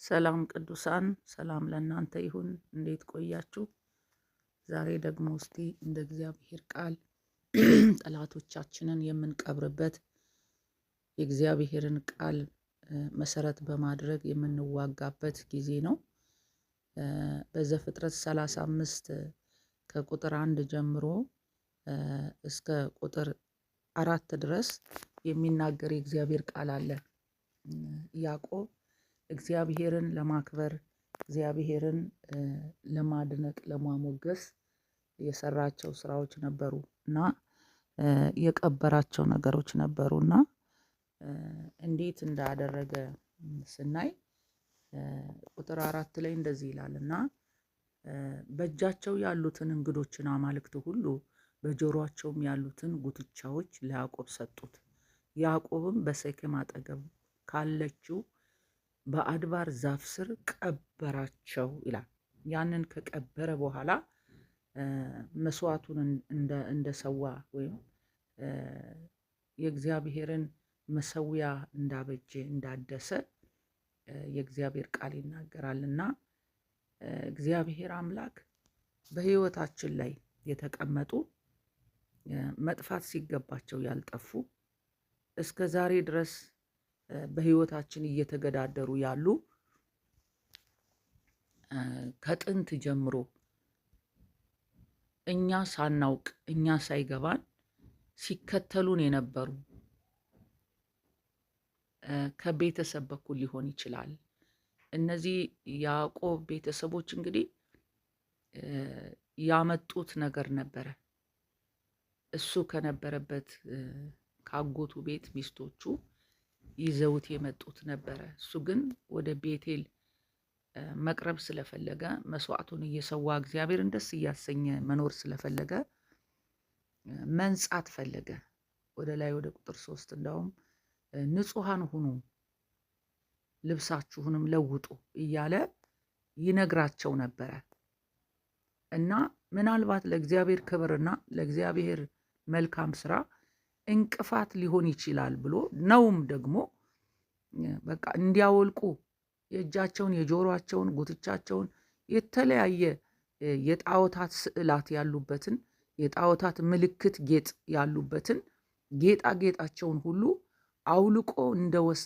ሰላም ቅዱሳን፣ ሰላም ለእናንተ ይሁን። እንዴት ቆያችሁ? ዛሬ ደግሞ እስቲ እንደ እግዚአብሔር ቃል ጠላቶቻችንን የምንቀብርበት የእግዚአብሔርን ቃል መሰረት በማድረግ የምንዋጋበት ጊዜ ነው። በዘፍጥረት 35 ከቁጥር 1 ጀምሮ እስከ ቁጥር 4 ድረስ የሚናገር የእግዚአብሔር ቃል አለ። ያዕቆብ እግዚአብሔርን ለማክበር፣ እግዚአብሔርን ለማድነቅ፣ ለማሞገስ የሰራቸው ስራዎች ነበሩ እና የቀበራቸው ነገሮች ነበሩ እና እንዴት እንዳደረገ ስናይ ቁጥር 4 ላይ እንደዚህ ይላል እና በእጃቸው ያሉትን እንግዶችን አማልክት ሁሉ በጆሮአቸውም ያሉትን ጉትቻዎች ለያዕቆብ ሰጡት። ያዕቆብም በሴኬም አጠገብ ካለችው በአድባር ዛፍ ስር ቀበራቸው ይላል። ያንን ከቀበረ በኋላ መስዋዕቱን እንደሰዋ ወይም የእግዚአብሔርን መሰዊያ እንዳበጀ፣ እንዳደሰ የእግዚአብሔር ቃል ይናገራል። እና እግዚአብሔር አምላክ በሕይወታችን ላይ የተቀመጡ፣ መጥፋት ሲገባቸው ያልጠፉ፣ እስከ ዛሬ ድረስ በሕይወታችን እየተገዳደሩ ያሉ፣ ከጥንት ጀምሮ እኛ ሳናውቅ፣ እኛ ሳይገባን ሲከተሉን የነበሩ፣ ከቤተሰብ በኩል ሊሆን ይችላል። እነዚህ ያዕቆብ ቤተሰቦች እንግዲህ ያመጡት ነገር ነበረ። እሱ ከነበረበት ከአጎቱ ቤት ሚስቶቹ ይዘውት የመጡት ነበረ። እሱ ግን ወደ ቤቴል መቅረብ ስለፈለገ፣ መስዋዕቱን እየሰዋ እግዚአብሔርን ደስ እያሰኘ መኖር ስለፈለገ መንጻት ፈለገ። ወደ ላይ ወደ ቁጥር 3 እንዳውም ንጹሐን ሁኑ፣ ልብሳችሁንም ለውጡ እያለ ይነግራቸው ነበረ። እና ምናልባት ለእግዚአብሔር ክብርና ለእግዚአብሔር መልካም ስራ እንቅፋት ሊሆን ይችላል ብሎ ነውም ደግሞ በቃ እንዲያወልቁ የእጃቸውን፣ የጆሮአቸውን፣ ጉትቻቸውን፣ የተለያየ የጣዖታት ስዕላት ያሉበትን፣ የጣዖታት ምልክት ጌጥ ያሉበትን ጌጣጌጣቸውን ሁሉ አውልቆ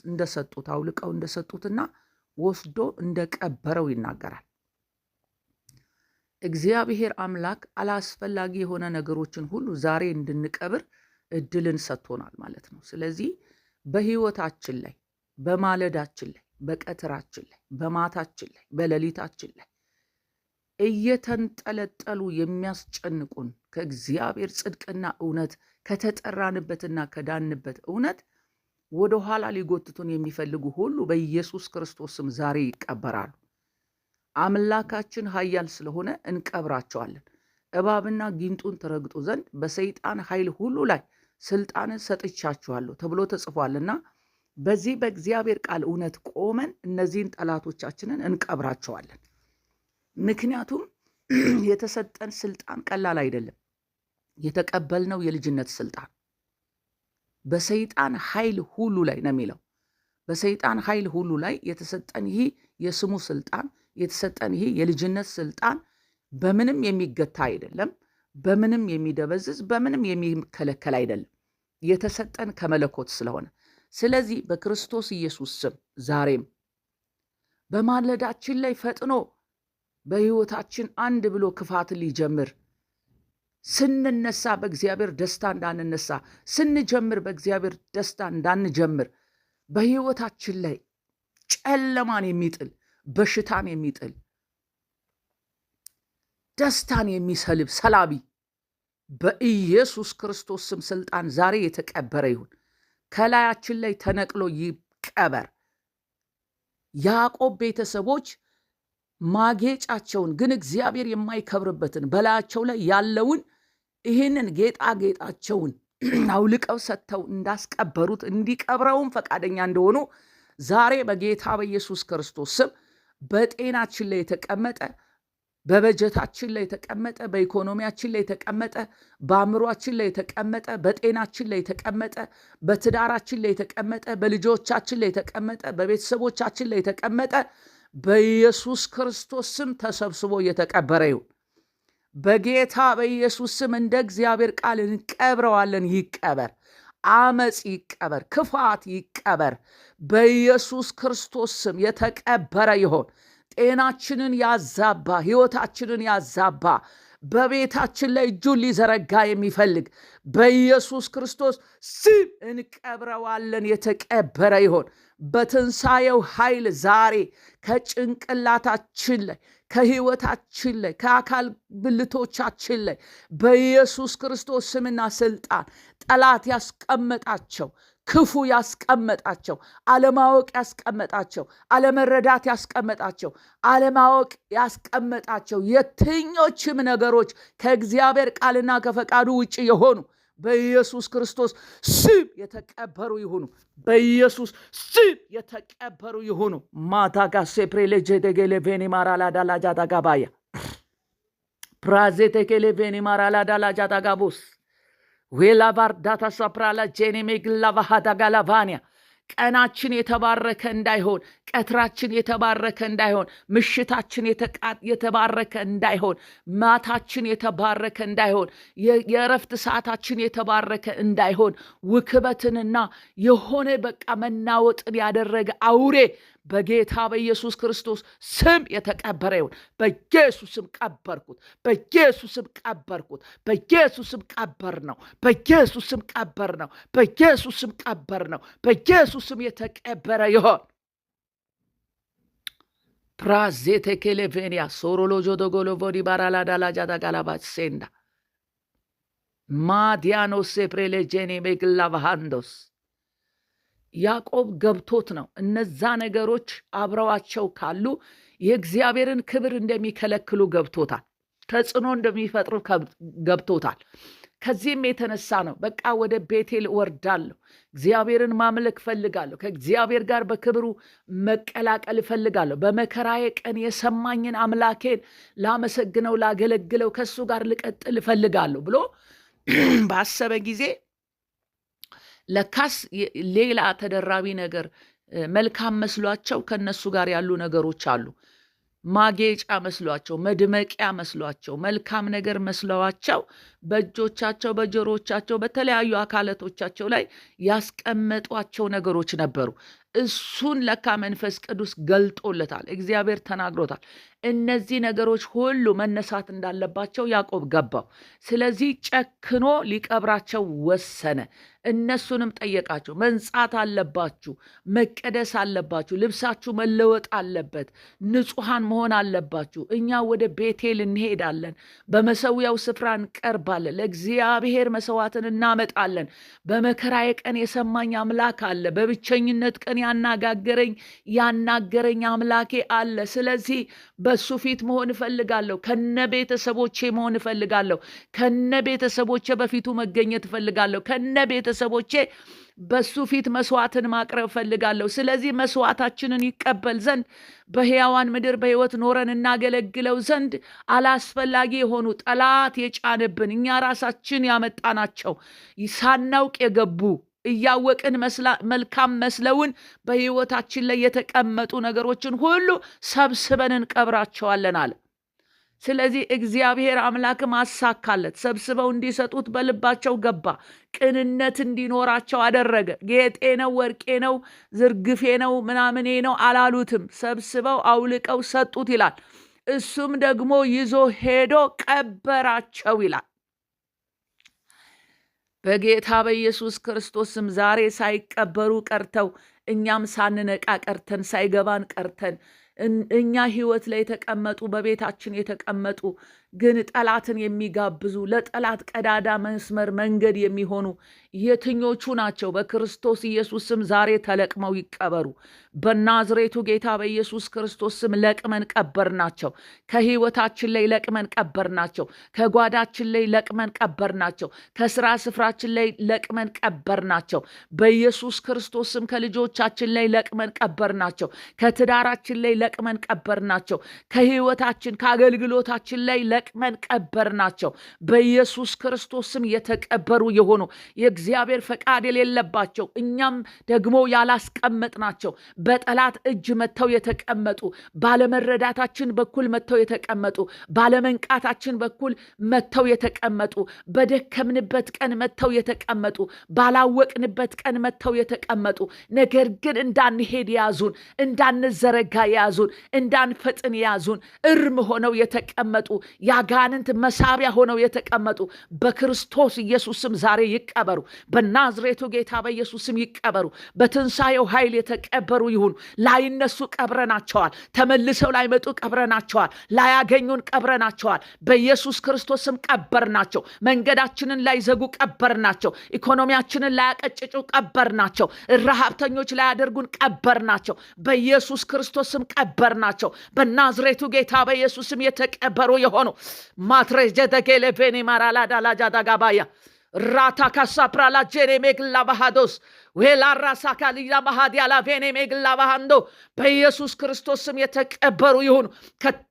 እንደሰጡት፣ አውልቀው እንደሰጡትና ወስዶ እንደቀበረው ይናገራል። እግዚአብሔር አምላክ አላስፈላጊ የሆነ ነገሮችን ሁሉ ዛሬ እንድንቀብር እድልን ሰጥቶናል ማለት ነው። ስለዚህ በህይወታችን ላይ፣ በማለዳችን ላይ፣ በቀትራችን ላይ፣ በማታችን ላይ፣ በሌሊታችን ላይ እየተንጠለጠሉ የሚያስጨንቁን፣ ከእግዚአብሔር ጽድቅና እውነት፣ ከተጠራንበትና ከዳንበት እውነት ወደ ኋላ ሊጎትቱን የሚፈልጉ ሁሉ በኢየሱስ ክርስቶስ ስም ዛሬ ይቀበራሉ። አምላካችን ኃያል ስለሆነ እንቀብራቸዋለን። እባብና ጊንጡን ትረግጡ ዘንድ በሰይጣን ኃይል ሁሉ ላይ ስልጣንን ሰጥቻችኋለሁ ተብሎ ተጽፏልና በዚህ በእግዚአብሔር ቃል እውነት ቆመን እነዚህን ጠላቶቻችንን እንቀብራቸዋለን። ምክንያቱም የተሰጠን ስልጣን ቀላል አይደለም። የተቀበልነው የልጅነት ስልጣን በሰይጣን ኃይል ሁሉ ላይ ነው የሚለው። በሰይጣን ኃይል ሁሉ ላይ የተሰጠን ይህ የስሙ ስልጣን፣ የተሰጠን ይህ የልጅነት ስልጣን በምንም የሚገታ አይደለም። በምንም የሚደበዝዝ፣ በምንም የሚከለከል አይደለም። የተሰጠን ከመለኮት ስለሆነ፣ ስለዚህ በክርስቶስ ኢየሱስ ስም ዛሬም በማለዳችን ላይ ፈጥኖ በሕይወታችን አንድ ብሎ ክፋትን ሊጀምር፣ ስንነሳ በእግዚአብሔር ደስታ እንዳንነሳ፣ ስንጀምር በእግዚአብሔር ደስታ እንዳንጀምር፣ በሕይወታችን ላይ ጨለማን የሚጥል፣ በሽታን የሚጥል፣ ደስታን የሚሰልብ ሰላቢ በኢየሱስ ክርስቶስ ስም ስልጣን ዛሬ የተቀበረ ይሁን። ከላያችን ላይ ተነቅሎ ይቀበር። ያዕቆብ ቤተሰቦች ማጌጫቸውን ግን እግዚአብሔር የማይከብርበትን በላያቸው ላይ ያለውን ይህንን ጌጣጌጣቸውን አውልቀው ሰጥተው እንዳስቀበሩት፣ እንዲቀብረውም ፈቃደኛ እንደሆኑ፣ ዛሬ በጌታ በኢየሱስ ክርስቶስ ስም በጤናችን ላይ የተቀመጠ፣ በበጀታችን ላይ የተቀመጠ፣ በኢኮኖሚያችን ላይ የተቀመጠ፣ በአእምሯችን ላይ የተቀመጠ፣ በጤናችን ላይ የተቀመጠ፣ በትዳራችን ላይ የተቀመጠ፣ በልጆቻችን ላይ የተቀመጠ፣ በቤተሰቦቻችን ላይ የተቀመጠ፣ በኢየሱስ ክርስቶስ ስም ተሰብስቦ እየተቀበረ ይሁን። በጌታ በኢየሱስ ስም እንደ እግዚአብሔር ቃል እንቀብረዋለን። ይቀበር። አመፅ ይቀበር፣ ክፋት ይቀበር። በኢየሱስ ክርስቶስ ስም የተቀበረ ይሆን። ጤናችንን ያዛባ፣ ሕይወታችንን ያዛባ፣ በቤታችን ላይ እጁን ሊዘረጋ የሚፈልግ በኢየሱስ ክርስቶስ ስም እንቀብረዋለን። የተቀበረ ይሆን። በትንሣኤው ኃይል ዛሬ ከጭንቅላታችን ላይ፣ ከሕይወታችን ላይ፣ ከአካል ብልቶቻችን ላይ በኢየሱስ ክርስቶስ ስምና ስልጣን ጠላት ያስቀመጣቸው፣ ክፉ ያስቀመጣቸው፣ አለማወቅ ያስቀመጣቸው፣ አለመረዳት ያስቀመጣቸው፣ አለማወቅ ያስቀመጣቸው የትኞችም ነገሮች ከእግዚአብሔር ቃልና ከፈቃዱ ውጭ የሆኑ በኢየሱስ ክርስቶስ ስም የተቀበሩ ይሁኑ። በኢየሱስ ስም የተቀበሩ ይሁኑ። ማታጋ ሴፕሬሌጄደጌሌ ቬኒ ማራላዳላጃዳጋባያ ፕራዜቴኬሌ ማራላዳላጃዳጋቦስ ዌላቫርዳታ ሳፕራላ ጄኔሜግላቫሃዳጋላቫኒያ። ቀናችን የተባረከ እንዳይሆን፣ ቀትራችን የተባረከ እንዳይሆን፣ ምሽታችን የተባረከ እንዳይሆን፣ ማታችን የተባረከ እንዳይሆን፣ የእረፍት ሰዓታችን የተባረከ እንዳይሆን ውክበትንና የሆነ በቃ መናወጥን ያደረገ አውሬ በጌታ በኢየሱስ ክርስቶስ ስም የተቀበረ ይሁን። በኢየሱስ ስም ቀበርኩት። በኢየሱስ ስም ቀበርኩት። በኢየሱስ ስም ቀበር ነው። በኢየሱስ ስም ቀበር ነው። በኢየሱስ ስም ቀበር ነው። በኢየሱስ ስም የተቀበረ ይሆን። ፕራዜቴኬሌቬኒያ ሶሮሎጆ ዶጎሎቮዲ ባራላዳላጃዳጋላባ ሴንዳ ማዲያኖሴ ፕሬሌጄኔ ሜግላቫሃንዶስ። ያዕቆብ ገብቶት ነው። እነዛ ነገሮች አብረዋቸው ካሉ የእግዚአብሔርን ክብር እንደሚከለክሉ ገብቶታል። ተጽዕኖ እንደሚፈጥሩ ገብቶታል። ከዚህም የተነሳ ነው በቃ ወደ ቤቴል እወርዳለሁ፣ እግዚአብሔርን ማምለክ እፈልጋለሁ፣ ከእግዚአብሔር ጋር በክብሩ መቀላቀል እፈልጋለሁ፣ በመከራዬ ቀን የሰማኝን አምላኬን ላመሰግነው፣ ላገለግለው፣ ከእሱ ጋር ልቀጥል እፈልጋለሁ ብሎ ባሰበ ጊዜ ለካስ ሌላ ተደራቢ ነገር መልካም መስሏቸው ከነሱ ጋር ያሉ ነገሮች አሉ። ማጌጫ መስሏቸው፣ መድመቂያ መስሏቸው፣ መልካም ነገር መስለዋቸው በእጆቻቸው፣ በጆሮቻቸው፣ በተለያዩ አካላቶቻቸው ላይ ያስቀመጧቸው ነገሮች ነበሩ። እሱን ለካ መንፈስ ቅዱስ ገልጦለታል። እግዚአብሔር ተናግሮታል። እነዚህ ነገሮች ሁሉ መነሳት እንዳለባቸው ያዕቆብ ገባው። ስለዚህ ጨክኖ ሊቀብራቸው ወሰነ። እነሱንም ጠየቃቸው። መንጻት አለባችሁ፣ መቀደስ አለባችሁ፣ ልብሳችሁ መለወጥ አለበት፣ ንጹሐን መሆን አለባችሁ። እኛ ወደ ቤቴል እንሄዳለን፣ በመሰዊያው ስፍራ እንቀርባለን፣ ለእግዚአብሔር መስዋዕትን እናመጣለን። በመከራዬ ቀን የሰማኝ አምላክ አለ፣ በብቸኝነት ቀን ያናገረኝ አምላኬ አለ። ስለዚህ በሱ ፊት መሆን እፈልጋለሁ። ከነ ቤተሰቦቼ መሆን እፈልጋለሁ። ከነ ቤተሰቦቼ በፊቱ መገኘት እፈልጋለሁ። ከነ ቤተሰቦቼ በሱ ፊት መስዋዕትን ማቅረብ እፈልጋለሁ። ስለዚህ መስዋዕታችንን ይቀበል ዘንድ፣ በሕያዋን ምድር በሕይወት ኖረን እናገለግለው ዘንድ አላስፈላጊ የሆኑ ጠላት የጫንብን፣ እኛ ራሳችን ያመጣናቸው፣ ሳናውቅ የገቡ፣ እያወቅን መልካም መስለውን በሕይወታችን ላይ የተቀመጡ ነገሮችን ሁሉ ሰብስበን እንቀብራቸዋለን አለ። ስለዚህ እግዚአብሔር አምላክም አሳካለት። ሰብስበው እንዲሰጡት በልባቸው ገባ። ቅንነት እንዲኖራቸው አደረገ። ጌጤ ነው፣ ወርቄ ነው፣ ዝርግፌ ነው፣ ምናምኔ ነው አላሉትም። ሰብስበው አውልቀው ሰጡት ይላል። እሱም ደግሞ ይዞ ሄዶ ቀበራቸው ይላል። በጌታ በኢየሱስ ክርስቶስ ስም ዛሬ ሳይቀበሩ ቀርተው፣ እኛም ሳንነቃ ቀርተን፣ ሳይገባን ቀርተን እኛ ህይወት ላይ የተቀመጡ፣ በቤታችን የተቀመጡ፣ ግን ጠላትን የሚጋብዙ፣ ለጠላት ቀዳዳ መስመር መንገድ የሚሆኑ የትኞቹ ናቸው? በክርስቶስ ኢየሱስ ስም ዛሬ ተለቅመው ይቀበሩ። በናዝሬቱ ጌታ በኢየሱስ ክርስቶስ ስም ለቅመን ቀበርናቸው። ከህይወታችን ላይ ለቅመን ቀበርናቸው። ከጓዳችን ላይ ለቅመን ቀበርናቸው። ከስራ ስፍራችን ላይ ለቅመን ቀበርናቸው። በኢየሱስ ክርስቶስ ስም ከልጆቻችን ላይ ለቅመን ቀበርናቸው። ከትዳራችን ላይ ለቅመን ቀበርናቸው። ከህይወታችን ከአገልግሎታችን ላይ ለቅመን ቀበርናቸው። በኢየሱስ ክርስቶስ ስም የተቀበሩ የሆኑ፣ የእግዚአብሔር ፈቃድ የሌለባቸው፣ እኛም ደግሞ ያላስቀመጥናቸው፣ በጠላት እጅ መጥተው የተቀመጡ፣ ባለመረዳታችን በኩል መጥተው የተቀመጡ፣ ባለመንቃታችን በኩል መጥተው የተቀመጡ፣ በደከምንበት ቀን መጥተው የተቀመጡ፣ ባላወቅንበት ቀን መጥተው የተቀመጡ፣ ነገር ግን እንዳንሄድ የያዙን፣ እንዳንዘረጋ የያዙን፣ እንዳንፈጥን የያዙን፣ እርም ሆነው የተቀመጡ፣ የአጋንንት መሳቢያ ሆነው የተቀመጡ በክርስቶስ ኢየሱስ ስም ዛሬ ይቀበሩ። በናዝሬቱ ጌታ በኢየሱስ ስም ይቀበሩ። በትንሣኤው ኃይል የተቀበሩ ይሁኑ። ላይነሱ ቀብረናቸዋል። ተመልሰው ላይመጡ ቀብረናቸዋል። ላያገኙን ቀብረናቸዋል። በኢየሱስ ክርስቶስ ስም ቀበርናቸው። መንገዳችንን ላይዘጉ ቀበርናቸው። ኢኮኖሚያችንን ላያቀጭጩ ቀበርናቸው። ረሃብተኞች ላያደርጉን ቀበርናቸው። በኢየሱስ ክርስቶስ ስም ቀበርናቸው። በናዝሬቱ ጌታ በኢየሱስ ስም የተቀበሩ የሆኑ ማትሬጀደጌሌቬኒ ማራላዳላጃዳጋባያ ራታካሳፕራላ ጄኔሜግላ ባሃዶስ ዌላራሳካሊላ ማሃዲያላ ቬኔሜግላ ባሃንዶ በኢየሱስ ክርስቶስ ስም የተቀበሩ ይሁኑ።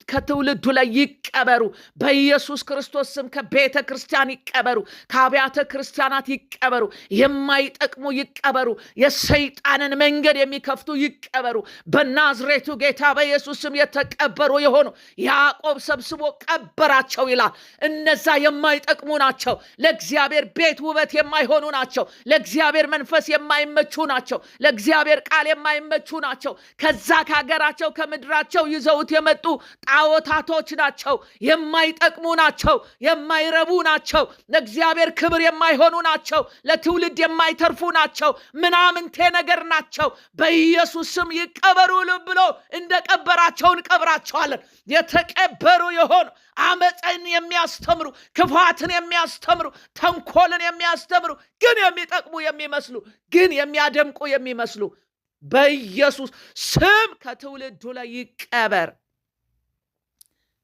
ከትውልዱ ላይ ይቀበሩ። በኢየሱስ ክርስቶስ ስም ከቤተ ክርስቲያን ይቀበሩ። ከአብያተ ክርስቲያናት ይቀበሩ። የማይጠቅሙ ይቀበሩ። የሰይጣንን መንገድ የሚከፍቱ ይቀበሩ። በናዝሬቱ ጌታ በኢየሱስ ስም የተቀበሩ የሆኑ፣ ያዕቆብ ሰብስቦ ቀበራቸው ይላል። እነዛ የማይጠቅሙ ናቸው። ለእግዚአብሔር ቤት ውበት የማይሆኑ ናቸው። ለእግዚአብሔር መንፈስ የማይመቹ ናቸው። ለእግዚአብሔር ቃል የማይመቹ ናቸው። ከዛ ከሀገራቸው ከምድራቸው ይዘውት የመጡ ጣዖታቶች ናቸው። የማይጠቅሙ ናቸው። የማይረቡ ናቸው። ለእግዚአብሔር ክብር የማይሆኑ ናቸው። ለትውልድ የማይተርፉ ናቸው። ምናምንቴ ነገር ናቸው። በኢየሱስ ስም ይቀበሩ ብሎ እንደቀበራቸው እንቀብራቸዋለን። የተቀበሩ የሆኑ፣ አመፅን የሚያስተምሩ፣ ክፋትን የሚያስተምሩ፣ ተንኮልን የሚያስተምሩ፣ ግን የሚጠቅሙ የሚመስሉ፣ ግን የሚያደምቁ የሚመስሉ በኢየሱስ ስም ከትውልዱ ላይ ይቀበር።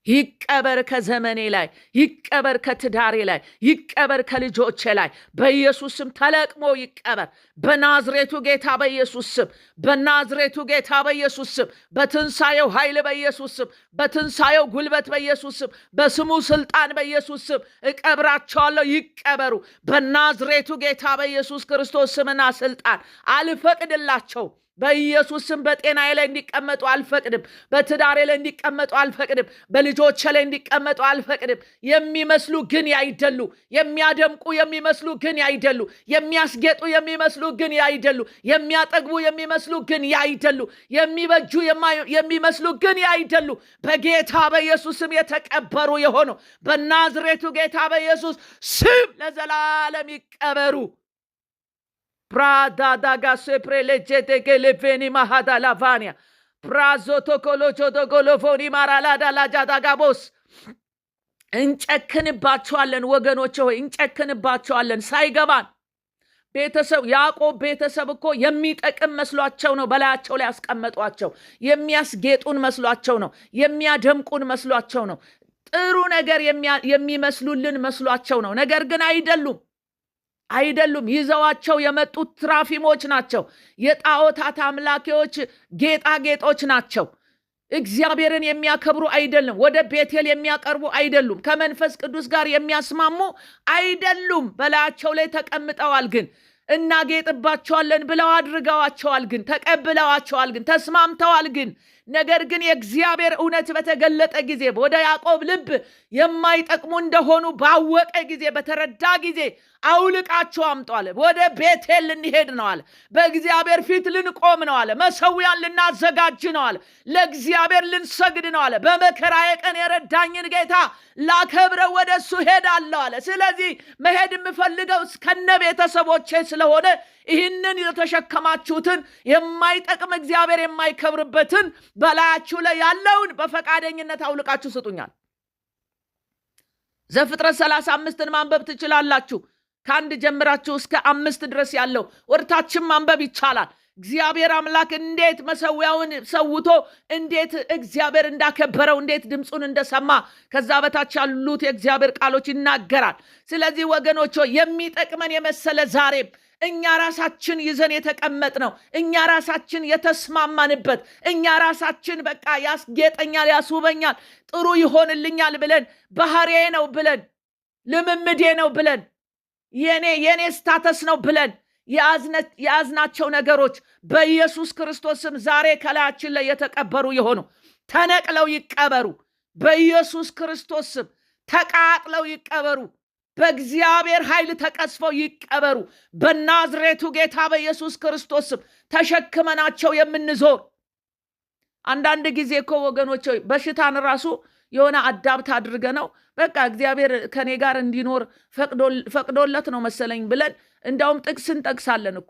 ይቀበር፣ ከዘመኔ ላይ ይቀበር፣ ከትዳሬ ላይ ይቀበር፣ ከልጆቼ ላይ በኢየሱስ ስም ተለቅሞ ይቀበር። በናዝሬቱ ጌታ በኢየሱስ ስም፣ በናዝሬቱ ጌታ በኢየሱስ ስም፣ በትንሣኤው ኃይል በኢየሱስ ስም፣ በትንሣኤው ጉልበት በኢየሱስ ስም፣ በስሙ ስልጣን በኢየሱስ ስም እቀብራቸዋለሁ። ይቀበሩ። በናዝሬቱ ጌታ በኢየሱስ ክርስቶስ ስምና ስልጣን አልፈቅድላቸው። በኢየሱስ ስም በጤናዬ ላይ እንዲቀመጡ አልፈቅድም። በትዳሬ ላይ እንዲቀመጡ አልፈቅድም። በልጆቼ ላይ እንዲቀመጡ አልፈቅድም። የሚመስሉ ግን ያይደሉ፣ የሚያደምቁ የሚመስሉ ግን ያይደሉ፣ የሚያስጌጡ የሚመስሉ ግን ያይደሉ፣ የሚያጠግቡ የሚመስሉ ግን ያይደሉ፣ የሚበጁ የሚመስሉ ግን ያይደሉ። በጌታ በኢየሱስ ስም የተቀበሩ የሆኑ በናዝሬቱ ጌታ በኢየሱስ ስም ለዘላለም ይቀበሩ። ፕራዳዳጋሴፕሬሌጄቴጌሌቬኒ ማሃዳ ላቫኒያ ፕራዞቶኮሎጆዶጎሎቮኒ ማራላዳ ላጃዳጋቦስ። እንጨክንባቸዋለን ወገኖች ሆይ፣ እንጨክንባቸዋለን ሳይገባን። ቤተሰብ፣ ያዕቆብ ቤተሰብ እኮ የሚጠቅም መስሏቸው ነው በላያቸው ላይ ያስቀመጧቸው። የሚያስጌጡን መስሏቸው ነው። የሚያደምቁን መስሏቸው ነው። ጥሩ ነገር የሚመስሉልን መስሏቸው ነው። ነገር ግን አይደሉም፣ አይደሉም። ይዘዋቸው የመጡት ትራፊሞች ናቸው። የጣዖታት አምላኪዎች ጌጣጌጦች ናቸው። እግዚአብሔርን የሚያከብሩ አይደለም። ወደ ቤቴል የሚያቀርቡ አይደሉም። ከመንፈስ ቅዱስ ጋር የሚያስማሙ አይደሉም። በላያቸው ላይ ተቀምጠዋል፣ ግን እናጌጥባቸዋለን ብለው አድርገዋቸዋል፣ ግን ተቀብለዋቸዋል፣ ግን ተስማምተዋል። ግን ነገር ግን የእግዚአብሔር እውነት በተገለጠ ጊዜ፣ ወደ ያዕቆብ ልብ የማይጠቅሙ እንደሆኑ ባወቀ ጊዜ፣ በተረዳ ጊዜ አውልቃቸው አምጡ አለ። ወደ ቤቴል ልንሄድ ነው አለ። በእግዚአብሔር ፊት ልንቆም ነው አለ። መሰዊያን ልናዘጋጅ ነው አለ። ለእግዚአብሔር ልንሰግድ ነው አለ። በመከራዬ ቀን የረዳኝን ጌታ ላከብረው ወደ እሱ ሄዳለሁ አለ። ስለዚህ መሄድ የምፈልገው ከነ ቤተሰቦቼ ስለሆነ ይህንን የተሸከማችሁትን የማይጠቅም፣ እግዚአብሔር የማይከብርበትን፣ በላያችሁ ላይ ያለውን በፈቃደኝነት አውልቃችሁ ስጡኛል። ዘፍጥረት 35ን ማንበብ ትችላላችሁ። ከ1 ጀምራችሁ እስከ 5 ድረስ ያለው ወደታችን ማንበብ ይቻላል። እግዚአብሔር አምላክ እንዴት መሰዊያውን ሰውቶ እንዴት እግዚአብሔር እንዳከበረው፣ እንዴት ድምፁን እንደሰማ ከዛ በታች ያሉት የእግዚአብሔር ቃሎች ይናገራል። ስለዚህ ወገኖች፣ የሚጠቅመን የመሰለ ዛሬም እኛ ራሳችን ይዘን የተቀመጥነው፣ እኛ ራሳችን የተስማማንበት፣ እኛ ራሳችን በቃ ያስጌጠኛል፣ ያስውበኛል፣ ጥሩ ይሆንልኛል ብለን፣ ባህሪዬ ነው ብለን፣ ልምምዴ ነው ብለን፣ የኔ status ነው ብለን የያዝናቸው ነገሮች በኢየሱስ ክርስቶስ ስም ዛሬ ከላያችን ላይ የተቀበሩ የሆኑ ተነቅለው ይቀበሩ። በኢየሱስ ክርስቶስ ስም ተቃጥለው ይቀበሩ። በእግዚአብሔር ኃይል ተቀስፈው ይቀበሩ። በናዝሬቱ ጌታ በኢየሱስ ክርስቶስ ስም ተሸክመናቸው የምንዞር፣ አንዳንድ ጊዜ እኮ ወገኖች በሽታን ራሱ የሆነ adapt አድርገነው በቃ እግዚአብሔር ከኔ ጋር እንዲኖር ፈቅዶለት ነው መሰለኝ ብለን እንዳውም ጥቅስ እንጠቅሳለን እኮ፣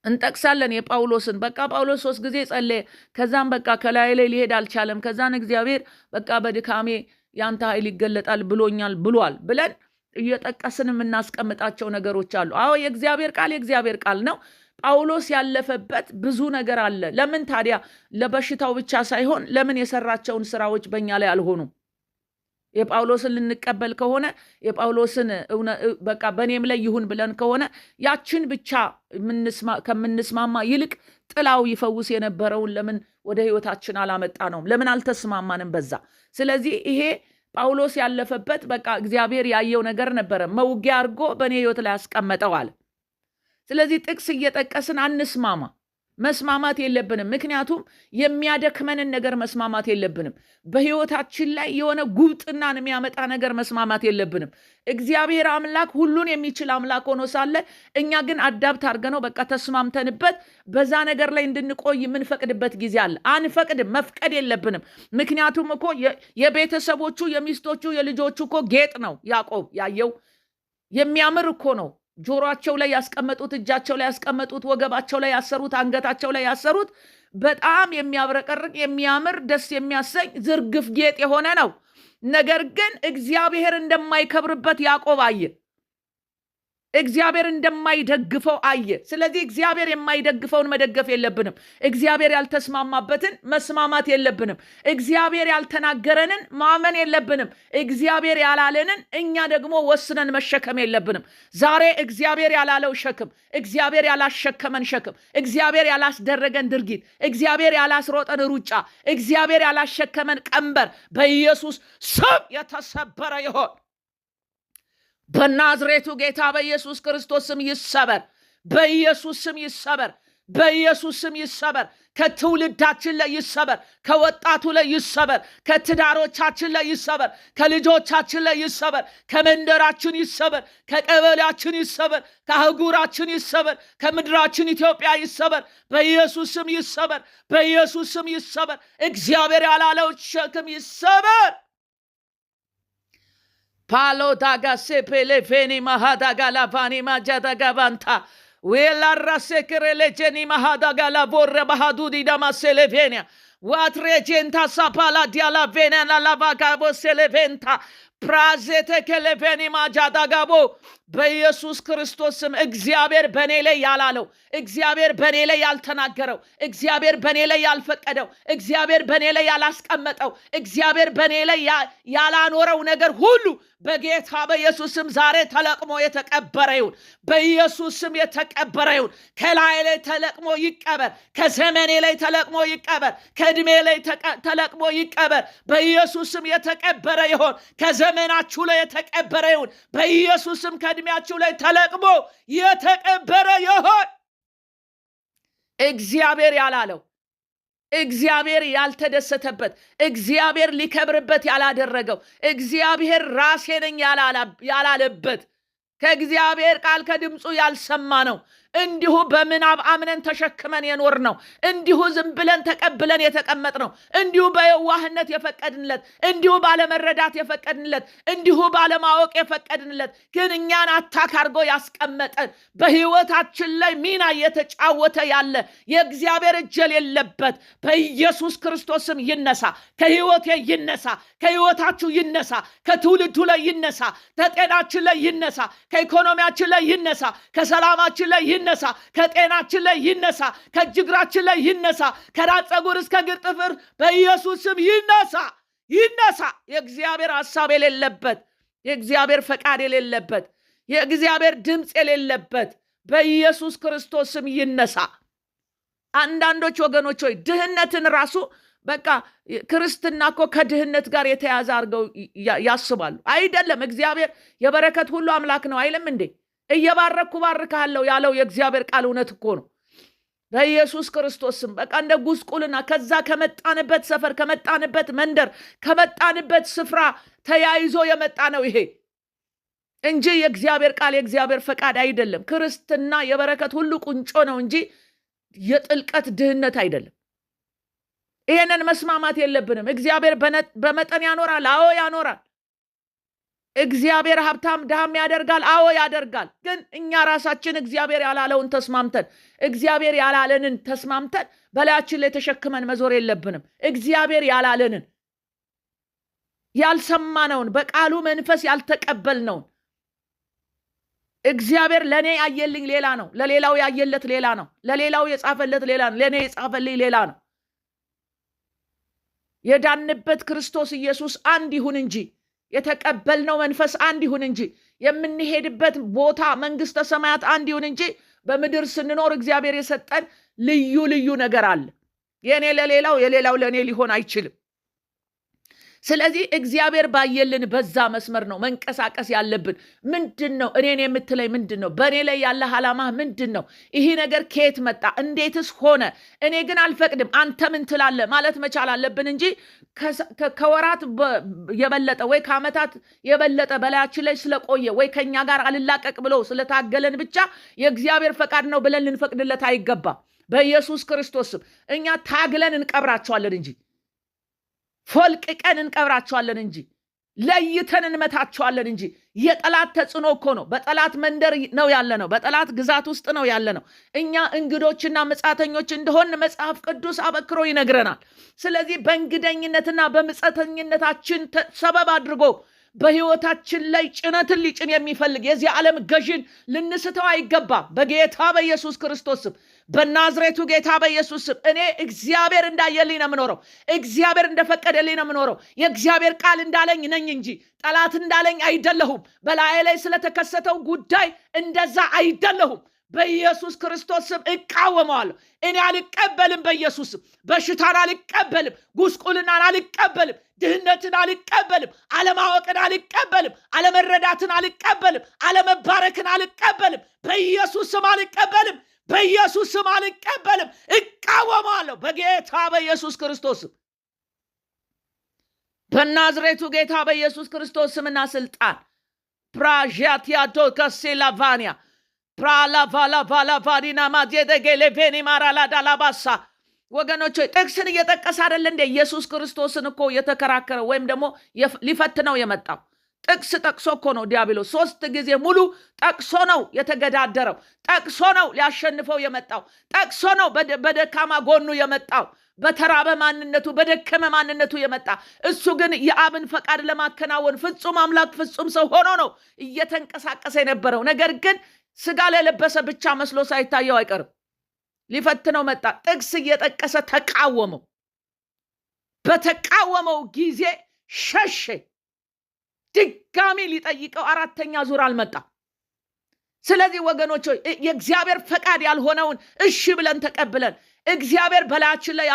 እንጠቅሳለን የጳውሎስን። በቃ ጳውሎስ 3 ጊዜ ጸለየ። ከዛም በቃ ከላይ ላይ ሊሄድ አልቻለም። ከዛን እግዚአብሔር በቃ በድካሜ ያንተ ኃይል ይገለጣል ብሎኛል ብሏል ብለን እየጠቀስን የምናስቀምጣቸው ነገሮች አሉ። አዎ፣ የእግዚአብሔር ቃል የእግዚአብሔር ቃል ነው። ጳውሎስ ያለፈበት ብዙ ነገር አለ። ለምን ታዲያ ለበሽታው ብቻ ሳይሆን ለምን የሰራቸውን ስራዎች በእኛ ላይ አልሆኑም? የጳውሎስን ልንቀበል ከሆነ፣ የጳውሎስን በቃ በእኔም ላይ ይሁን ብለን ከሆነ፣ ያችን ብቻ ከምንስማማ ይልቅ ጥላው ይፈውስ የነበረውን ለምን ወደ ህይወታችን አላመጣነውም? ለምን አልተስማማንም በዛ? ስለዚህ ይሄ ጳውሎስ ያለፈበት በቃ እግዚአብሔር ያየው ነገር ነበረ፣ መውጊያ አድርጎ በእኔ ህይወት ላይ ያስቀመጠው አለ። ስለዚህ ጥቅስ እየጠቀስን አንስማማ። መስማማት የለብንም። ምክንያቱም የሚያደክመንን ነገር መስማማት የለብንም። በህይወታችን ላይ የሆነ ጉብጥናን የሚያመጣ ነገር መስማማት የለብንም። እግዚአብሔር አምላክ ሁሉን የሚችል አምላክ ሆኖ ሳለ እኛ ግን adapt አድርገነው በቃ ተስማምተንበት በዛ ነገር ላይ እንድንቆይ የምንፈቅድበት ጊዜ አለ። አንፈቅድም፣ መፍቀድ የለብንም። ምክንያቱም እኮ የቤተሰቦቹ፣ የሚስቶቹ፣ የልጆቹ እኮ ጌጥ ነው ያዕቆብ ያየው። የሚያምር እኮ ነው። ጆሮአቸው ላይ ያስቀመጡት፣ እጃቸው ላይ ያስቀመጡት፣ ወገባቸው ላይ ያሰሩት፣ አንገታቸው ላይ ያሰሩት በጣም የሚያብረቀርቅ፣ የሚያምር፣ ደስ የሚያሰኝ ዝርግፍ ጌጥ የሆነ ነው። ነገር ግን እግዚአብሔር እንደማይከብርበት ያዕቆብ አየ። እግዚአብሔር እንደማይደግፈው አየ። ስለዚህ እግዚአብሔር የማይደግፈውን መደገፍ የለብንም። እግዚአብሔር ያልተስማማበትን መስማማት የለብንም። እግዚአብሔር ያልተናገረንን ማመን የለብንም። እግዚአብሔር ያላለንን እኛ ደግሞ ወስነን መሸከም የለብንም። ዛሬ እግዚአብሔር ያላለው ሸክም፣ እግዚአብሔር ያላሸከመን ሸክም፣ እግዚአብሔር ያላስደረገን ድርጊት፣ እግዚአብሔር ያላስሮጠን ሩጫ፣ እግዚአብሔር ያላሸከመን ቀንበር በኢየሱስ ስም የተሰበረ ይሆን። በናዝሬቱ ጌታ በኢየሱስ ክርስቶስ ስም ይሰበር። በኢየሱስ ስም ይሰበር። በኢየሱስ ስም ይሰበር። ከትውልዳችን ላይ ይሰበር። ከወጣቱ ላይ ይሰበር። ከትዳሮቻችን ላይ ይሰበር። ከልጆቻችን ላይ ይሰበር። ከመንደራችን ይሰበር። ከቀበሌያችን ይሰበር። ከአህጉራችን ይሰበር። ከምድራችን ኢትዮጵያ ይሰበር። በኢየሱስ ስም ይሰበር። በኢየሱስ ስም ይሰበር። እግዚአብሔር ያላለው ሸክም ይሰበር። ፓሎ ዳጋ ሴፔሌ ፌኒ ማሃዳጋ ላቫኒ ማጃዳጋ ቫንታ ዌላራሴክሬሌጀኒ ማሃዳጋ ላቮረ ባሃዱዲ ዳማሴሌቬኒያ ዋትሬጀንታ ሳፓላ ዲያላ ቬናና ላቫጋቦ ሴሌቬንታ ፕራዜተ ከሌቬኒ ማጃዳጋቦ። በኢየሱስ ክርስቶስ ስም እግዚአብሔር በእኔ ላይ ያላለው፣ እግዚአብሔር በእኔ ላይ ያልተናገረው፣ እግዚአብሔር በእኔ ላይ ያልፈቀደው፣ እግዚአብሔር በእኔ ላይ ያላስቀመጠው፣ እግዚአብሔር በእኔ ላይ ያላኖረው ነገር ሁሉ በጌታ በኢየሱስ ስም ዛሬ ተለቅሞ የተቀበረ ይሁን። በኢየሱስ ስም የተቀበረ ይሁን። ከላዬ ላይ ተለቅሞ ይቀበር። ከዘመኔ ላይ ተለቅሞ ይቀበር። ከእድሜ ላይ ተለቅሞ ይቀበር። በኢየሱስ ስም የተቀበረ ይሁን። ከዘመናችሁ ላይ የተቀበረ ይሁን። በኢየሱስ ስም ከእድሜያችሁ ላይ ተለቅሞ የተቀበረ ይሁን። እግዚአብሔር ያላለው፣ እግዚአብሔር ያልተደሰተበት፣ እግዚአብሔር ሊከብርበት ያላደረገው፣ እግዚአብሔር ራሴ ነኝ ያላለበት፣ ከእግዚአብሔር ቃል ከድምፁ ያልሰማነው፣ እንዲሁ በምናብ አምነን ተሸክመን የኖርነው፣ እንዲሁ ዝም ብለን ተቀብለን የተቀመጥነው፣ እንዲሁ በየዋህነት የፈቀድንለት፣ እንዲሁ ባለመረዳት የፈቀድንለት፣ እንዲሁ ባለማወቅ የፈቀድንለት፣ ግን እኛን attack አድርጎ ያስቀመጠን፣ በህይወታችን ላይ ሚና እየተጫወተ ያለ የእግዚአብሔር እጅ የሌለበት በኢየሱስ ክርስቶስ ስም ይነሳ። ከህይወቴ ይነሳ፣ ከህይወታችሁ ይነሳ፣ ከትውልዱ ላይ ይነሳ፣ ከጤናችን ላይ ይነሳ፣ ከኢኮኖሚያችን ላይ ይነሳ፣ ከሰላማችን ላይ ይነሳ፣ ከጤናችን ላይ ይነሳ፣ ከእጅ እግራችን ላይ ይነሳ፣ ከራስ ፀጉር እስከ እግር ጥፍር በኢየሱስ ስም ይነሳ፣ ይነሳ። የእግዚአብሔር ሐሳብ የሌለበት፣ የእግዚአብሔር ፈቃድ የሌለበት፣ የእግዚአብሔር ድምፅ የሌለበት በኢየሱስ ክርስቶስ ስም ይነሳ። አንዳንዶች ወገኖች ሆይ ድህነትን ራሱ በቃ ክርስትና እኮ ከድህነት ጋር የተያዘ አድርገው ያስባሉ። አይደለም። እግዚአብሔር የበረከት ሁሉ አምላክ ነው አይልም እንዴ? እየባረኩ ባርካለሁ ያለው የእግዚአብሔር ቃል እውነት እኮ ነው። በኢየሱስ ክርስቶስ ስም በቃ እንደ ጉስቁልና ከዛ ከመጣንበት ሰፈር፣ ከመጣንበት መንደር፣ ከመጣንበት ስፍራ ተያይዞ የመጣ ነው ይሄ እንጂ የእግዚአብሔር ቃል የእግዚአብሔር ፈቃድ አይደለም። ክርስትና የበረከት ሁሉ ቁንጮ ነው እንጂ የጥልቀት ድህነት አይደለም። ይሄንን መስማማት የለብንም። እግዚአብሔር በመጠን ያኖራል። አዎ ያኖራል። እግዚአብሔር ሀብታም ድሃም ያደርጋል። አዎ ያደርጋል። ግን እኛ ራሳችን እግዚአብሔር ያላለውን ተስማምተን፣ እግዚአብሔር ያላለንን ተስማምተን በላያችን ላይ ተሸክመን መዞር የለብንም። እግዚአብሔር ያላለንን፣ ያልሰማነውን፣ በቃሉ መንፈስ ያልተቀበልነውን፣ እግዚአብሔር ለእኔ ያየልኝ ሌላ ነው፣ ለሌላው ያየለት ሌላ ነው፣ ለሌላው የጻፈለት ሌላ ነው፣ ለእኔ የጻፈልኝ ሌላ ነው። የዳንበት ክርስቶስ ኢየሱስ አንድ ይሁን እንጂ፣ የተቀበልነው መንፈስ አንድ ይሁን እንጂ፣ የምንሄድበት ቦታ መንግስተ ሰማያት አንድ ይሁን እንጂ በምድር ስንኖር እግዚአብሔር የሰጠን ልዩ ልዩ ነገር አለ። የእኔ ለሌላው የሌላው ለእኔ ሊሆን አይችልም። ስለዚህ እግዚአብሔር ባየልን በዛ መስመር ነው መንቀሳቀስ ያለብን። ምንድን ነው እኔን የምትለኝ? ምንድን ነው በእኔ ላይ ያለ ዓላማህ ምንድን ነው? ይሄ ነገር ከየት መጣ? እንዴትስ ሆነ? እኔ ግን አልፈቅድም፣ አንተ ምን ትላለህ ማለት መቻል አለብን እንጂ ከወራት የበለጠ ወይ ከዓመታት የበለጠ በላያችን ላይ ስለቆየ ወይ ከኛ ጋር አልላቀቅ ብሎ ስለታገለን ብቻ የእግዚአብሔር ፈቃድ ነው ብለን ልንፈቅድለት አይገባም። በኢየሱስ ክርስቶስ ስም እኛ ታግለን እንቀብራቸዋለን እንጂ፣ ፈልቅቀን እንቀብራቸዋለን እንጂ፣ ለይተን እንመታቸዋለን እንጂ። የጠላት ተጽዕኖ እኮ ነው። በጠላት መንደር ነው ያለነው። በጠላት ግዛት ውስጥ ነው ያለነው። እኛ እንግዶችና መጻተኞች እንደሆን መጽሐፍ ቅዱስ አበክሮ ይነግረናል። ስለዚህ በእንግደኝነትና በምጸተኝነታችን ሰበብ አድርጎ በሕይወታችን ላይ ጭነትን ሊጭን የሚፈልግ የዚህ ዓለም ገዥን ልንስተው አይገባም። በጌታ በኢየሱስ ክርስቶስ ስም፣ በናዝሬቱ ጌታ በኢየሱስ ስም እኔ እግዚአብሔር እንዳየልኝ ነው የምኖረው። እግዚአብሔር እንደፈቀደልኝ ነው የምኖረው። የእግዚአብሔር ቃል እንዳለኝ ነኝ እንጂ ጠላት እንዳለኝ አይደለሁም። በላዬ ላይ ስለተከሰተው ጉዳይ እንደዛ አይደለሁም። በኢየሱስ ክርስቶስ ስም እቃወመዋለሁ። እኔ አልቀበልም። በኢየሱስ ስም በሽታን አልቀበልም። ጉስቁልናን አልቀበልም። ድህነትን አልቀበልም። አለማወቅን አልቀበልም። አለመረዳትን አልቀበልም። አለመባረክን አልቀበልም። በኢየሱስ ስም አልቀበልም። በኢየሱስ ስም አልቀበልም። እቃወመዋለሁ በጌታ በኢየሱስ ክርስቶስ ስም። በናዝሬቱ ጌታ በኢየሱስ ክርስቶስ ስምና ስልጣን ፕራዣቲያዶ ከሴላቫኒያ ፕራላቫላቫላቫዲና ማዜደጌሌቬኒ ማራላዳላባሳ። ወገኖች ሆይ፣ ጥቅስን እየጠቀሰ አይደለ እንደ ኢየሱስ ክርስቶስን እኮ የተከራከረው ወይም ደግሞ ሊፈትነው የመጣው? ጥቅስ ጠቅሶ እኮ ነው ዲያብሎስ። 3 ጊዜ ሙሉ ጠቅሶ ነው የተገዳደረው። ጠቅሶ ነው ሊያሸንፈው የመጣው። ጠቅሶ ነው በደካማ ጎኑ የመጣው። በተራበ ማንነቱ፣ በደከመ ማንነቱ የመጣ። እሱ ግን የአብን ፈቃድ ለማከናወን ፍጹም አምላክ ፍጹም ሰው ሆኖ ነው እየተንቀሳቀሰ የነበረው። ነገር ግን ስጋ ለለበሰ ብቻ መስሎ ሳይታየው አይቀርም። ሊፈትነው መጣ። ጥቅስ እየጠቀሰ ተቃወመው። በተቃወመው ጊዜ ሸሸ። ድጋሚ ሊጠይቀው አራተኛ ዙር አልመጣም። ስለዚህ ወገኖች ሆይ፣ የእግዚአብሔር ፈቃድ ያልሆነውን እሺ ብለን ተቀብለን፣ እግዚአብሔር በላያችን ላይ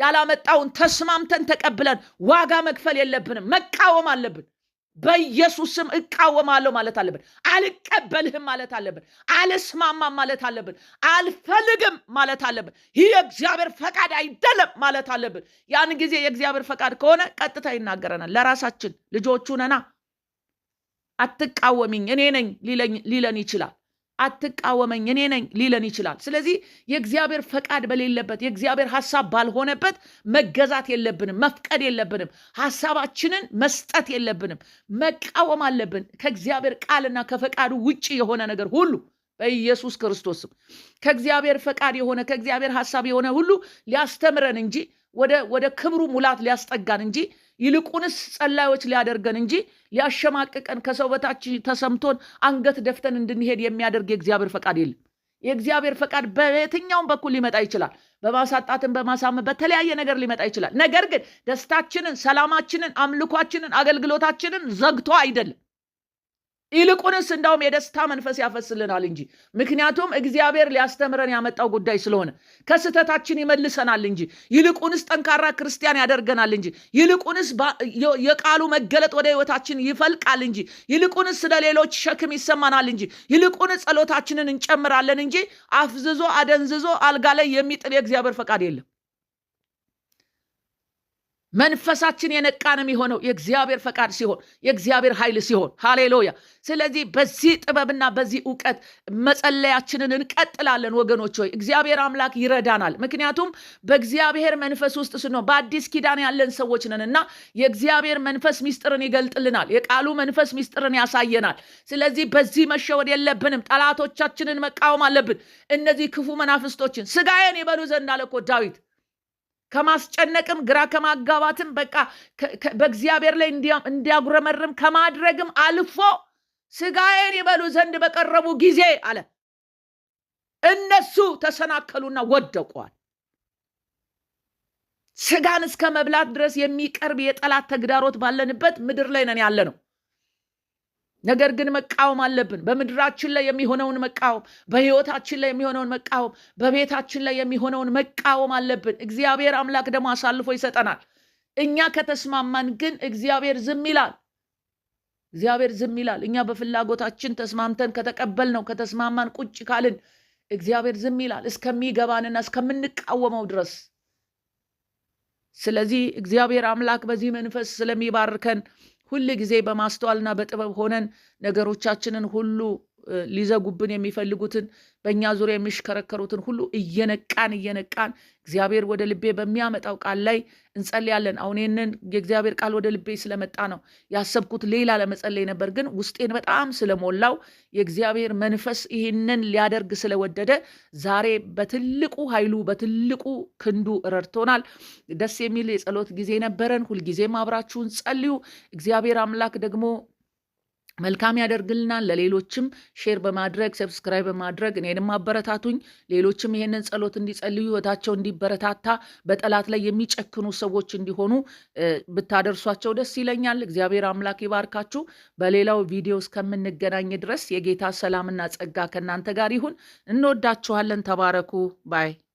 ያላመጣውን ተስማምተን ተቀብለን ዋጋ መክፈል የለብንም። መቃወም አለብን። በኢየሱስ ስም እቃወማለሁ ማለት አለብን። አልቀበልህም ማለት አለብን። አልስማማም ማለት አለብን። አልፈልግም ማለት አለብን። ይህ የእግዚአብሔር ፈቃድ አይደለም ማለት አለብን። ያን ጊዜ የእግዚአብሔር ፈቃድ ከሆነ ቀጥታ ይናገረናል። ለራሳችን ልጆቹ ነና። አትቃወሚኝ እኔ ነኝ ሊለን ይችላል። አትቃወመኝ እኔ ነኝ ሊለን ይችላል። ስለዚህ የእግዚአብሔር ፈቃድ በሌለበት፣ የእግዚአብሔር ሐሳብ ባልሆነበት መገዛት የለብንም፣ መፍቀድ የለብንም፣ ሐሳባችንን መስጠት የለብንም፣ መቃወም አለብን። ከእግዚአብሔር ቃልና ከፈቃዱ ውጪ የሆነ ነገር ሁሉ በኢየሱስ ክርስቶስ ስም። ከእግዚአብሔር ፈቃድ የሆነ፣ ከእግዚአብሔር ሐሳብ የሆነ ሁሉ ሊያስተምረን እንጂ፣ ወደ ክብሩ ሙላት ሊያስጠጋን እንጂ፣ ይልቁንስ ጸላዮች ሊያደርገን እንጂ ሊያሸማቅቀን፣ ከሰው በታች ተሰምቶን አንገት ደፍተን እንድንሄድ የሚያደርግ የእግዚአብሔር ፈቃድ የለም። የእግዚአብሔር ፈቃድ በየትኛውም በኩል ሊመጣ ይችላል። በማሳጣትም በማሳመን በተለያየ ነገር ሊመጣ ይችላል። ነገር ግን ደስታችንን፣ ሰላማችንን፣ አምልኳችንን፣ አገልግሎታችንን ዘግቶ አይደለም። ይልቁንስ እንዳውም የደስታ መንፈስ ያፈስልናል እንጂ። ምክንያቱም እግዚአብሔር ሊያስተምረን ያመጣው ጉዳይ ስለሆነ ከስህተታችን ይመልሰናል እንጂ፣ ይልቁንስ ጠንካራ ክርስቲያን ያደርገናል እንጂ፣ ይልቁንስ የቃሉ መገለጥ ወደ ሕይወታችን ይፈልቃል እንጂ፣ ይልቁንስ ስለ ሌሎች ሸክም ይሰማናል እንጂ፣ ይልቁንስ ጸሎታችንን እንጨምራለን እንጂ አፍዝዞ አደንዝዞ አልጋ ላይ የሚጥል የእግዚአብሔር ፈቃድ የለም። መንፈሳችን የነቃን የሚሆነው የእግዚአብሔር ፈቃድ ሲሆን፣ የእግዚአብሔር ኃይል ሲሆን፣ ሃሌሉያ። ስለዚህ በዚህ ጥበብና በዚህ እውቀት መጸለያችንን እንቀጥላለን ወገኖች ሆይ፣ እግዚአብሔር አምላክ ይረዳናል። ምክንያቱም በእግዚአብሔር መንፈስ ውስጥ ስንሆን በአዲስ ኪዳን ያለን ሰዎች ነን እና የእግዚአብሔር መንፈስ ሚስጥርን ይገልጥልናል። የቃሉ መንፈስ ሚስጥርን ያሳየናል። ስለዚህ በዚህ መሸወድ የለብንም። ጠላቶቻችንን መቃወም አለብን። እነዚህ ክፉ መናፍስቶችን ስጋዬን ይበሉ ዘንድ አለ እኮ ዳዊት። ከማስጨነቅም ግራ ከማጋባትም በቃ በእግዚአብሔር ላይ እንዲያጉረመርም ከማድረግም አልፎ ስጋዬን ይበሉ ዘንድ በቀረቡ ጊዜ አለ እነሱ ተሰናከሉና ወደቋል። ስጋን እስከ መብላት ድረስ የሚቀርብ የጠላት ተግዳሮት ባለንበት ምድር ላይ ነን ያለ ነው። ነገር ግን መቃወም አለብን። በምድራችን ላይ የሚሆነውን መቃወም፣ በሕይወታችን ላይ የሚሆነውን መቃወም፣ በቤታችን ላይ የሚሆነውን መቃወም አለብን። እግዚአብሔር አምላክ ደግሞ አሳልፎ ይሰጠናል። እኛ ከተስማማን ግን እግዚአብሔር ዝም ይላል። እግዚአብሔር ዝም ይላል። እኛ በፍላጎታችን ተስማምተን ከተቀበልነው፣ ከተስማማን፣ ቁጭ ካልን እግዚአብሔር ዝም ይላል እስከሚገባንና እስከምንቃወመው ድረስ። ስለዚህ እግዚአብሔር አምላክ በዚህ መንፈስ ስለሚባርከን ሁል ጊዜ በማስተዋልና በጥበብ ሆነን ነገሮቻችንን ሁሉ፣ ሊዘጉብን የሚፈልጉትን፣ በእኛ ዙሪያ የሚሽከረከሩትን ሁሉ እየነቃን እየነቃን እግዚአብሔር ወደ ልቤ በሚያመጣው ቃል ላይ እንጸልያለን። አሁን ይህንን የእግዚአብሔር ቃል ወደ ልቤ ስለመጣ ነው፣ ያሰብኩት ሌላ ለመጸለይ ነበር፣ ግን ውስጤን በጣም ስለሞላው፣ የእግዚአብሔር መንፈስ ይህንን ሊያደርግ ስለወደደ ዛሬ በትልቁ ኃይሉ በትልቁ ክንዱ ረድቶናል። ደስ የሚል የጸሎት ጊዜ ነበረን። ሁልጊዜም አብራችሁን ጸልዩ። እግዚአብሔር አምላክ ደግሞ መልካም ያደርግልናል። ለሌሎችም share በማድረግ፣ subscribe በማድረግ እኔንም አበረታቱኝ። ሌሎችም ይሄንን ጸሎት እንዲጸልዩ፣ ህይወታቸው እንዲበረታታ፣ በጠላት ላይ የሚጨክኑ ሰዎች እንዲሆኑ ብታደርሷቸው ደስ ይለኛል። እግዚአብሔር አምላክ ይባርካችሁ። በሌላው ቪዲዮ እስከምንገናኝ ድረስ የጌታ ሰላምና ጸጋ ከእናንተ ጋር ይሁን። እንወዳችኋለን። ተባረኩ። Bye።